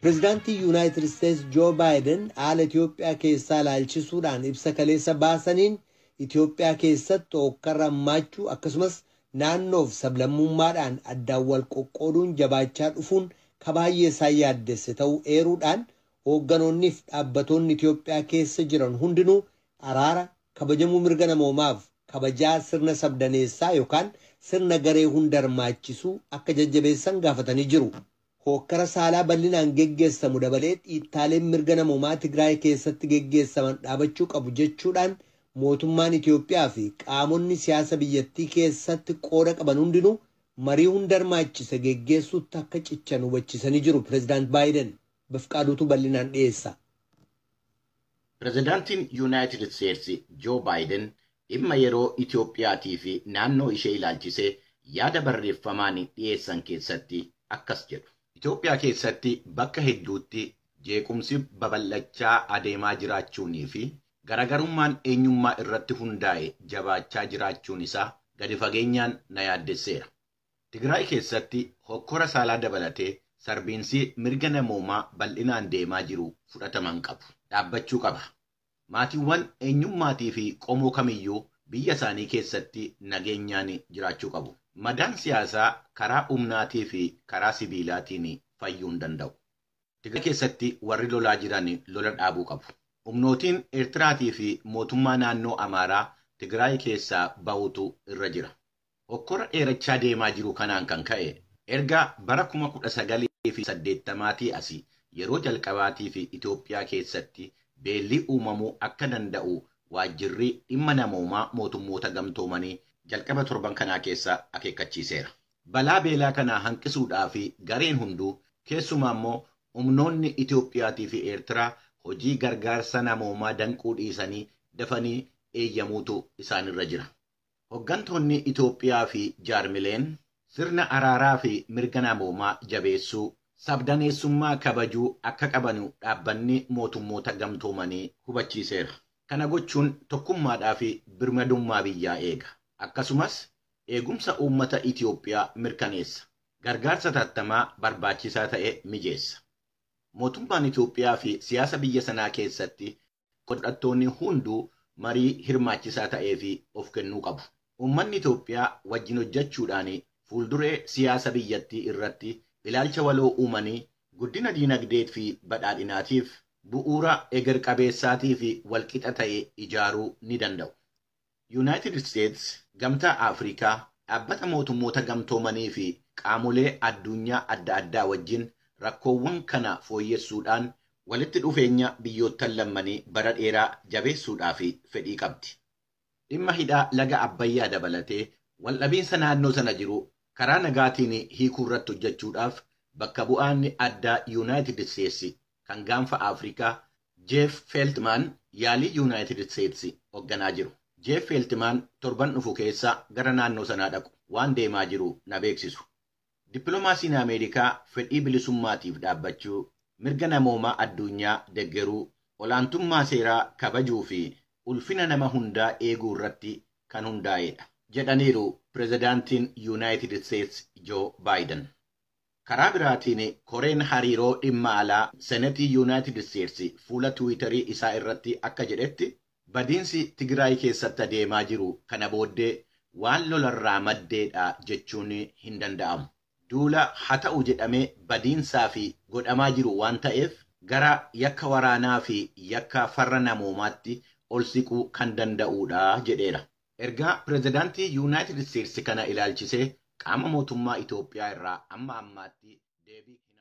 Pireezidaantii Yuunaayitid Isteets Joo Baayiden haala Itoophiyaa keessaa ilaalchisuudhaan ibsa kaleessa baasaniin, Itoophiyaa keessatti hookkarra hammaachuu akkasumas naannoof sablammummaadhaan addaan wal qoqqooduun jabaachaa dhufuun ka baay'ee isaan yaaddesse ta'uu eeruudhaan, hoogganoonniif dhaabbatoonni Itoophiyaa keessa jiran hundinuu araara, kabajamuu mirga namoomaaf kabajaa sirna sabdaneessaa yookaan sirna garee hunda hirmaachisuu akka jajjabeessan gaafatanii jiru. Hookkara saalaa bal'inaan geggeessamu dabalee dhiittaaleen mirga namoomaa Tigraay keessatti geggeessaman dhaabachuu qabu jechuudhaan, mootummaan Itoophiyaa fi qaamonni siyaasa biyyattii keessatti qooda qaban hundinuu marii hunda hirmaachise geggeessuutti akka cichan hubachiisanii jiru Pireezidaant Baayiden. Bafqaaduutu bal'inaan dhiyeessa. Pireezidaantiin Yuunaayitid Isteetsi Joo Baayiden dhimma yeroo Itoophiyaatii fi naannoo ishee ilaalchisee yaada barreeffamaan dhiyeessan keessatti akkas jedhu. Itoophiyaa keessatti bakka hedduutti jeequmsi babal'achaa adeemaa jiraachuunii fi garaagarummaan eenyummaa irratti hundaa'e jabaachaa jiraachuun isaa gadi fageenyaan na yaaddesseera. Tigraay keessatti hokkora saalaa dabalatee sarbiinsi mirga namoomaa bal'inaan deemaa jiru fudhataman qabu. Dhaabbachuu qaba. Maatiiwwan eenyummaatii fi qomoo kamiyyuu biyya isaanii keessatti nageenyaan jiraachuu qabu. Madaan siyaasaa karaa humnaatii fi karaa sibiilaatiin fayyuu hin danda'u. Tigraay keessatti warri lolaa jiran lola dhaabuu qabu. Humnootiin Eertiraatii fi mootummaa naannoo Amaaraa Tigraay keessaa bahutu irra jira. Hokkora dheerachaa deemaa jiru kanaan kan ka'e, erga bara 1980 asii yeroo jalqabaatii fi Itoophiyaa keessatti beelli uumamuu akka danda'u waajjirri dhimma namoomaa mootummoota gamtoomanii jalqaba torban kanaa keessa akeekkachiiseera. Balaa beelaa kana hanqisuudhaa fi gareen hunduu, keessumaa immoo humnoonni Itoophiyaatii fi Eertiraa, hojii gargaarsa namoomaa danquu dhiisanii dafanii eeyyamuutu isaanirra jira. Hoggantoonni Itoophiyaa fi jaarmileen sirna araaraa fi mirga namoomaa jabeessuu, sabdaneessummaa kabajuu akka qabanu dhaabbanni mootummoota gamtoomanii hubachiiseera. Kana gochuun tokkummaadhaa fi birmadummaa biyyaa eega. Akkasumas eegumsa uummata Itoophiyaa mirkaneessa. Gargaarsa tattamaa barbaachisaa ta'e mijeessa. Mootummaan Itoophiyaa fi siyaasa biyya sanaa keessatti qodhattoonni hunduu marii hirmaachisaa ta'ee fi of kennuu qabu. Uummanni Itoophiyaa wajjin hojjechuudhaan fuulduree siyaasa biyyattii irratti ilaalcha waloo uumanii guddina diinagdee fi badhaadhinaatiif bu'uura eger qabeessaatii fi walqixa ta'e ijaaruu ni danda'u. Yuunaayitid Isteets, Gamtaa Afrikaa, dhaabbata mootummoota gamtoomanii fi qaamolee addunyaa adda addaa wajjin rakkoowwan kana fooyyessuudhaan walitti dhufeenya biyyoottan lammanii bara dheeraa jabeessuudhaaf fedhii qabdi. Dhimma hidhaa laga Abbayyaa dabalatee waldhabiinsa naannoo sana jiru karaa nagaatiin hiikuu irratti hojjechuudhaaf bakka bu'aan addaa Yuunaayitid Isteetsi kan gaanfa Afrikaa Jeef Feeltmaan yaalii Yuunaayitid Isteetsi hoogganaa jiru. Jeef Feeltmaan torban dhufu keessa gara naannoo sanaa dhaqu, waan deemaa jiru na beeksisu. Dippiloomaasiin Ameerikaa fedhii bilisummaatiif dhaabbachuu, mirga namoomaa addunyaa deggeruu, olaantummaa seeraa kabajuu fi ulfina nama hundaa eeguu irratti kan hundaa'edha, jedhaniiru Pireezidaantiin Yuunaayitid Isteets Joo Baayiden. Karaa biraatiin, koreen hariiroo dhimma alaa Senetii Yuunaayitid Isteets fuula Tiwiitarii isaa irratti akka jedhetti, badiinsi Tigraay keessatti adeemaa jiru kana booddee waan lolarraa maddeedha jechuun hin danda'amu. Duula haa ta'u jedhamee badiinsaa fi godhamaa jiru waan ta'eef gara yakka waraanaa fi yakka farra namoomaatti ol siquu kan danda'udha jedheera. Ergaa pireezidaantii Yuunaayitid Isteetsi kana ilaalchisee qaama mootummaa Itoophiyaa irraa amma ammaatti deebii hin